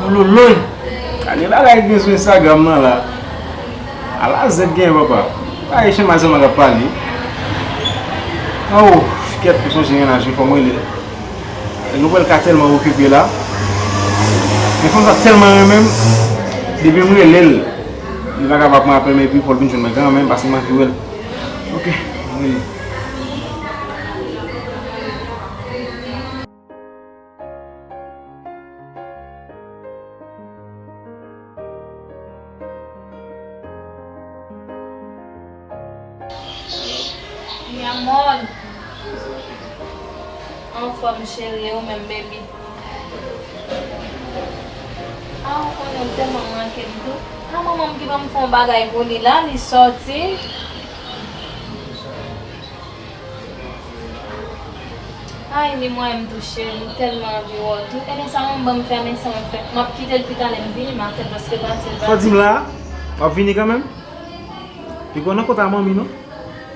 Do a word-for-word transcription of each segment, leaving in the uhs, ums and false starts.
Loloy. Gade bagay ki gen sou Instagram nan la. Ala zèk gen papa. Bagay Chema sèlman k ap pale. Oh, kèt, m sonje gen aje fò m rele l. Nou wè l ka tèlman okipe la. Men fanm sa tèlman renmen m. Depi m rele l, li pa ka pa pran apèl mwen epi fò l vin jwenn mwen kanmenm paske m anvi wè l. Ok, m rele l. Mi amor. Anfòm cheri, e ou menm baby? Ah, ou konnen m tèlman manke l tou. Ah, manman m ki ban m fè yon bagay pou li la, li sòti. Ay, li mwen m tou cheri, m tèlman anvi wè w tou. Ebyen sa mwen ban m fè, men sa mwen fè. M ap kite l pi talè m vini, m ap fè l paske pati l pati. Sa w di m la a? W ap vini kanmenm? Piga w nan kont a manmi non.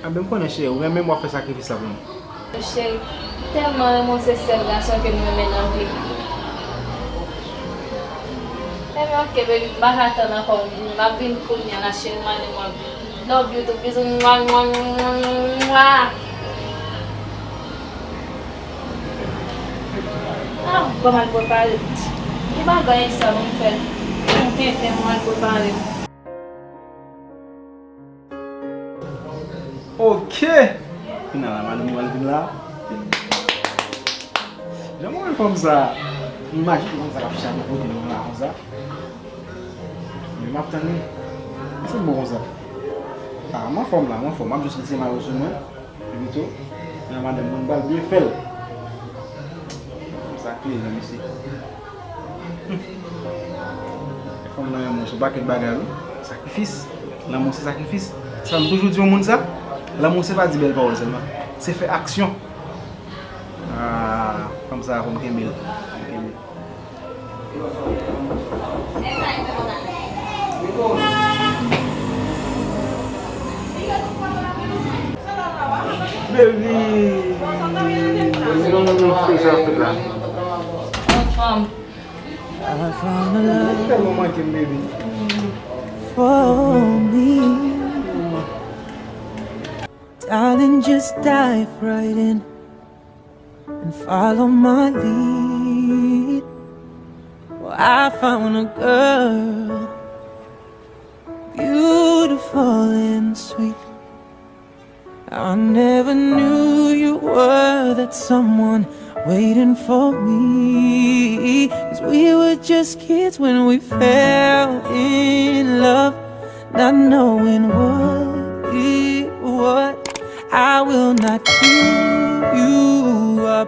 Anben m konnen cheri, ou menm menm w ap fè sakrifis la pou mwen. Cheri, m tèlman renmen w, se sèl gason ke m renmen nan vi m. Ebyen ok baby, m pa ka tann ankò, m vini, m ap vin kounye a la cheri, m ale mwen. Love you too. Bizou. Mwa, mwa, mwa, mwa, mwa. Ah, ban m al prepare. Ki bagay sa ban m fè? Yon tenten mwen al prepare. Ok. Kounye a la, madanm mwen al vin la. Jan mwen wè fanm sa, m imajine fanm sa k ap chape kote nou la konsa. Men m ap tann li. Se bon konsa. Ah, m anfòm la, m anfòm. M ap jis retire mayo sou mwen. Epi tou, nan madanm mwen, m pral byen fè l. Sa k plezi, mesye. Fanm nan renmen w, se yon pakèt bagay, wi. Sakrifis. Lanmou se sakrifis. Sa m toujou di yon moun sa, lanmou se pa di bèl pawòl sèlman. Se fè aksyon. Ah, fanm sa, fò m kenbe l. Fò m kenbe l. Baby. Baby, non, non, non, se sa fèt la. Anfòm. I found a love. Tèlman manke m, baby. For me. Darling, just dive right in and follow my lead. Well, I found a girl, beautiful and sweet. I never knew you were that someone waiting for me. 'Cause we were just kids when we fell in love, not knowing what it was. I will not give you up.